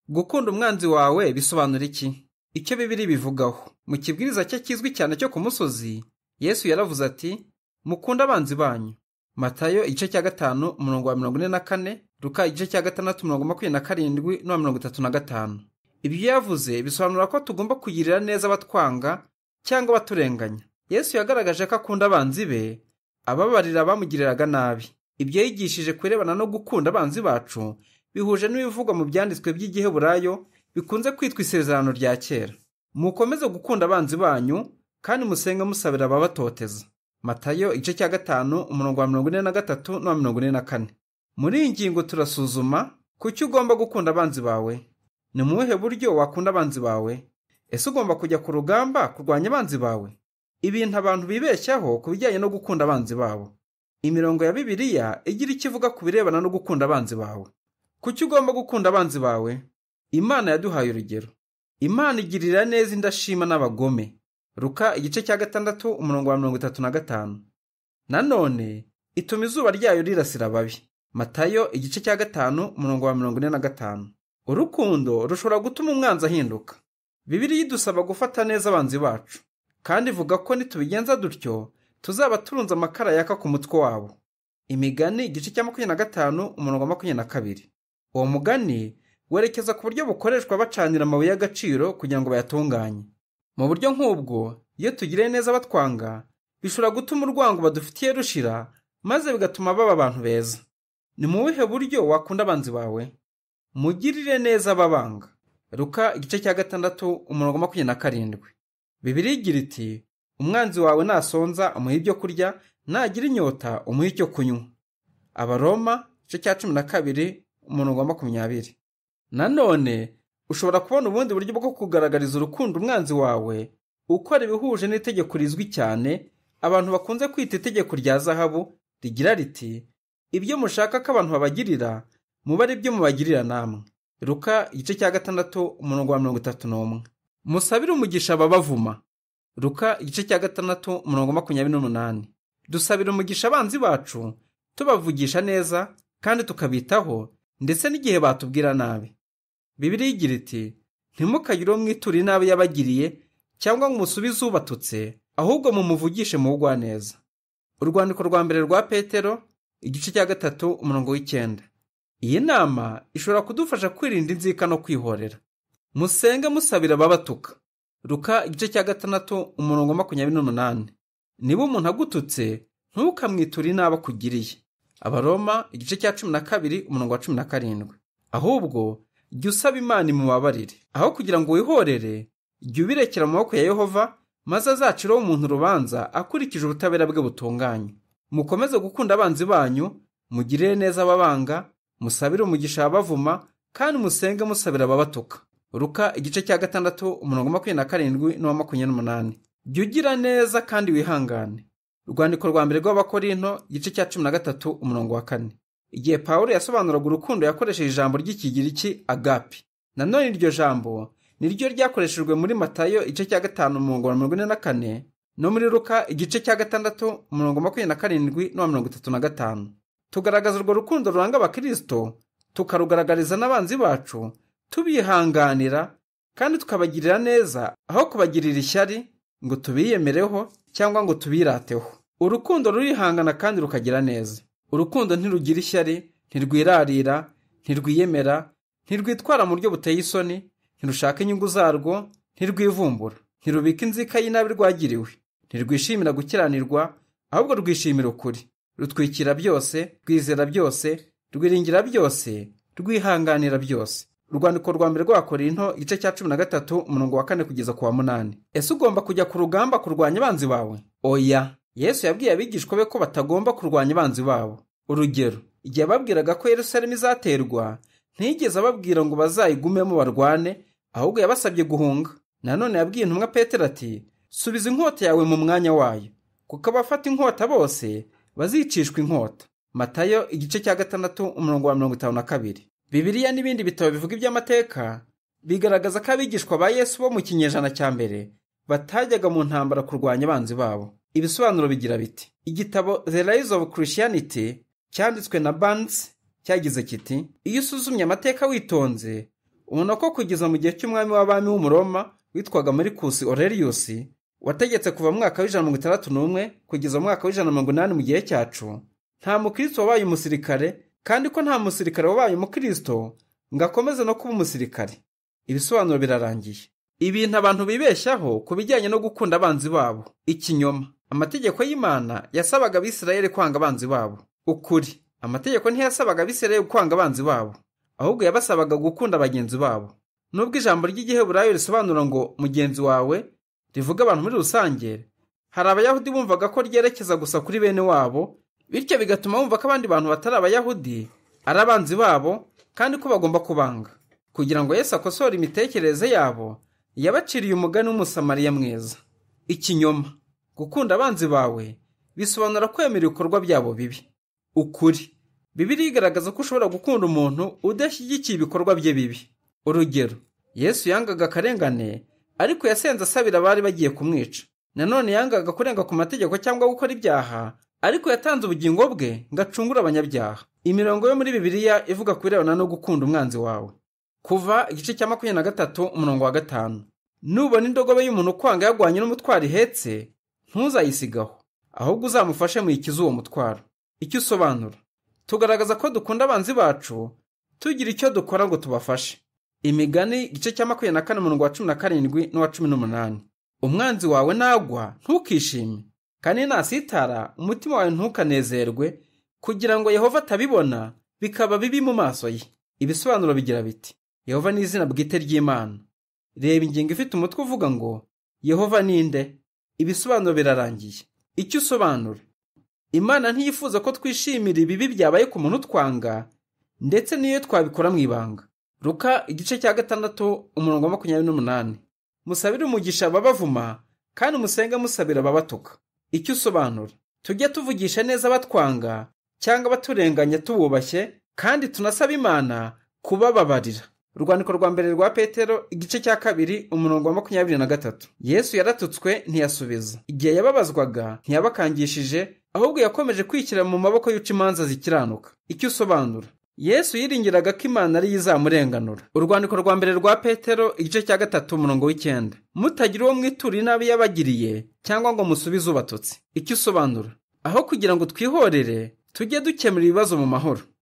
Gukunda umwanzi wawe bisobanura iki? Icyo Bibiliya ibivugaho. Mu kibwiriza cye kizwi cyane cyo ku musozi, Yesu yaravuze ati: "Mukunde abanzi banyu." Matayo igice cya 5 umurongo wa 44, Luka igice cya 6 umurongo 27 n'uwa 35. Ibyo yavuze bisobanura ko tugomba kugirira neza abatwanga cyangwa abaturenganya. Yesu yagaragaje ko akunda abanzi be, ababarira abamugiriraga nabi. Ibyo yigishije kurebana no gukunda abanzi bacu bihuje n'ibivugwa mu byanditswe by'Igiheburayo bikunze kwitwa Isezerano rya Kera. Mukomeze gukunda abanzi banyu kandi musenge musabira ababatoteza. Matayo igice cya 5 umurongo wa 43 n'uwa 44. Muri iyi ngingo turasuzuma kuki ugomba gukunda abanzi bawe. Ni mu buhe buryo wakunda abanzi bawe? Ese ugomba kujya ku rugamba kurwanya abanzi bawe? Ibintu abantu bibeshyaho ku bijyanye no gukunda abanzi babo. Imirongo ya Bibiliya igira icyo ivuga ku birebana no gukunda abanzi bawe. Kuki ugomba gukunda abanzi bawe? Imana yaduhaye urugero. Imana igirira neza indashima n'abagome. Luka igice cya 6 umurongo wa 35. Nanone ituma izuba ryayo rirasira ababi. Matayo igice cya 5 umurongo wa 45. Urukundo rushobora gutuma umwanzi ahinduka. Bibiliya idusaba gufata neza abanzi bacu, kandi ivuga ko nitubigenza dutyo tuzaba turunze amakara yaka ku mutwe wabo. Imigani igice cya 25 umurongo wa 22. Uwo mugani werekeza ku buryo bukoreshwa bacanira amabuye y'agaciro kugira ngo bayatunganye. Mu buryo nk'ubwo, iyo tugiriye neza abatwanga, bishobora gutuma urwango badufitiye rushira, maze bigatuma baba abantu beza. Ni mu buhe buryo wakunda abanzi bawe? Mugirire neza ababanga. Luka igice cya 6 umurongo wa 27. Bibiliya igira iti: "Umwanzi wawe nasonza umuhe ibyo kurya, nagira inyota umuhe icyo kunywa." Abaroma igice cya 12 umurongo wa 20. Nanone ushobora kubona ubundi buryo bwo kugaragariza urukundo umwanzi wawe ukora ibihuje n'itegeko rizwi cyane abantu bakunze kwita itegeko rya zahabu, rigira riti: "Ibyo mushaka ko abantu babagirira, mube ari byo mubagirira namwe." Luka igice cya 6 umurongo wa 31. Musabire umugisha ababavuma. Luka igice cya 6 umurongo wa 28. Dusabira umugisha abanzi bacu tubavugisha neza kandi tukabitaho, ndetse n'igihe batubwira nabi. Bibiliya igira iti: "Ntimukagire uwo mwitura inabi yabagiriye cyangwa ngo umusubize ubatutse, ahubwo mumuvugishe mu bugwaneza." Urwandiko rwa mbere rwa Petero igice cya 3 umurongo w'9. Iyi nama ishobora kudufasha kwirinda inzika no kwihorera. Musenge musabira ababatuka. Luka igice cya 6 umurongo 28. Niba umuntu agututse, ntukamwiture inabi akugiriye. Abaroma igice cya 12 umurongo wa 17. Ahubwo jya usaba Imana imubabarire. Aho kugira ngo wihorere, jya ubirekera mu maboko ya Yehova, maze azaciraho umuntu urubanza akurikije ubutabera bwe butunganye. Mukomeze gukunda abanzi banyu, mugirire neza ababanga, musabire umugisha abavuma, kandi musenge musabira ababatuka. Luka igice cya 6 umurongo 27 n'uwa 28. Jya ugira neza kandi wihangane. Urwandiko rwa mbere rw'Abakorinto igice cya 13 umurongo wa 4. Igihe Pawulo yasobanuraga urukundo yakoresheje ijambo ry'Ikigiriki agapi. Nanone iryo jambo niryo ryakoreshejwe muri Matayo igice cya 5 umurongo wa 44 no muri Luka igice cya 6 umurongo 27 n'uwa 35. Tugaragaza urwo rukundo ruranga Abakristo, tukarugaragariza n'abanzi bacu, tubihanganira kandi tukabagirira neza aho kubagirira ishyari ngo tubiyemereho cyangwa ngo tubirateho. Urukundo rurihangana kandi rukagira neza. Urukundo ntirugira ishyari, ntirwirarira, ntirwiyemera, ntirwitwara mu buryo buteye isoni, ntirushaka inyungu zarwo, ntirwivumbura, ntirubika inzika y'inabi rwagiriwe, ntirwishimira gukiranirwa, ahubwo rwishimira ukuri. Rutwikira byose, rwizera byose, rwiringira byose, rwihanganira byose. Urwandiko rwa mbere rw'Abakorinto igice cya 13 umurongo wa 4 kugeza ku wa 8. Ese ugomba kujya ku rugamba kurwanya abanzi bawe? Oya. Yesu yabwiye abigishwa be ko batagomba kurwanya abanzi babo. Urugero, igihe ababwiraga ko Yerusalemu izaterwa, ntiyigeze ababwira ngo bazayigumemo barwane, ahubwo yabasabye guhunga. Nanone yabwiye intumwa Petero ati: "Subiza inkota yawe mu mwanya wayo, kuko abafata inkota bose bazicishwa inkota." Matayo igice cya 6 umurongo wa 52. Bibiliya n'ibindi bitabo bivuga iby'amateka bigaragaza ko abigishwa ba Yesu bo mu kinyejana cya mbere batajyaga mu ntambara kurwanya abanzi babo. Ibisobanuro bigira biti: igitabo The Rise of Christianity cyanditswe na Barnes cyagize kiti: "Iyo usuzumye amateka witonze, Ubona ko kugeza mu gihe cy'umwami w'abami w'Umuroma witwaga Marcus Aurelius, wategetse kuva mu mwaka w'161 kugeza mu mwaka w'180 mu gihe cyacu, nta mukristo wabaye umusirikare, kandi ko nta musirikare wabaye umukristo ngo akomeze no kuba umusirikare. Ibisobanuro birarangiye. Ibintu abantu bibeshyaho ku bijyanye no gukunda abanzi babo. Ikinyoma. Amategeko y'Imana yasabaga Abisirayeli kwanga abanzi babo. Ukuri. Amategeko ntiyasabaga Abisirayeli kwanga abanzi babo, ahubwo yabasabaga gukunda bagenzi babo. Nubwo ijambo ry'Igiheburayo risobanura ngo mugenzi wawe rivuga abantu muri rusange, hari Abayahudi bumvaga ko ryerekeza gusa kuri bene wabo, bityo bigatuma bumva ko abandi bantu batari Abayahudi ari abanzi babo kandi ko bagomba kubanga. Kugira ngo Yesu akosore imitekerereze yabo, yabaciriye umugani w'Umusamariya mwiza. Ikinyoma. Gukunda abanzi bawe bisobanura kwemera ibikorwa byabo bibi. Ukuri. Bibiliya igaragaza ko ushobora gukunda umuntu udashyigikiye ibikorwa bye bibi. Urugero, Yesu yangaga akarengane, ariko yasenze asabira abari bagiye kumwica. Nanone yangaga kurenga ku mategeko cyangwa gukora ibyaha, ariko yatanze ubugingo bwe ngo acungure abanyabyaha. Imirongo yo muri Bibiliya ivuga ku birebana no gukunda umwanzi wawe. Kuva igice cya 23 umurongo wa 5. Nubona indogobe y'umuntu kwanga yagwanye n'umutwaro ihetse, ntuzayisigaho, ahubwo uzamufashe muyikize uwo mutwaro. Icyo usobanura. Tugaragaza ko dukunda abanzi bacu, tugira icyo dukora ngo tubafashe. Imigani igice cya 24 umurongo wa 17 n'uwa 18. Umwanzi wawe nagwa ntukishime, kandi nasitara umutima wawe ntukanezerwe, kugira ngo Yehova atabibona bikaba bibi mu maso ye. Ibisobanuro bigira biti: Yehova ni izina bwite ry'Imana. Reba ingingo ifite umutwe uvuga ngo Yehova ni nde? Ibisobanuro birarangiye. Icyo usobanura. Imana ntiyifuza ko twishimira ibibi byabaye ku muntu twanga, ndetse n'iyo twabikora mu ibanga. Luka igice cya 6 umurongo wa 28. Musabire umugisha ababavuma, kandi musenge musabira ababatuka. Icyo usobanura. Tujye tuvugisha neza abatwanga cyangwa abaturenganya tububashye, kandi tunasaba Imana kubababarira. Urwandiko rwa mbere rwa Petero igice cya 2 umurongo wa 23. Yesu yaratutswe ntiyasubiza. Igihe yababazwaga ntiyabakangishije, ahubwo yakomeje kwishyira mu maboko y'uca imanza zikiranuka. Icyo usobanura. Yesu yiringiraga ko Imana ari izamurenganura. Urwandiko rwa mbere rwa Petero igice cya 3 umurongo w'9. Mutagira uwo mwitura inabi yabagiriye cyangwa ngo musubize ubatutse. Icyo usobanura. Aho kugira ngo twihorere, tujye dukemura ibibazo mu mahoro.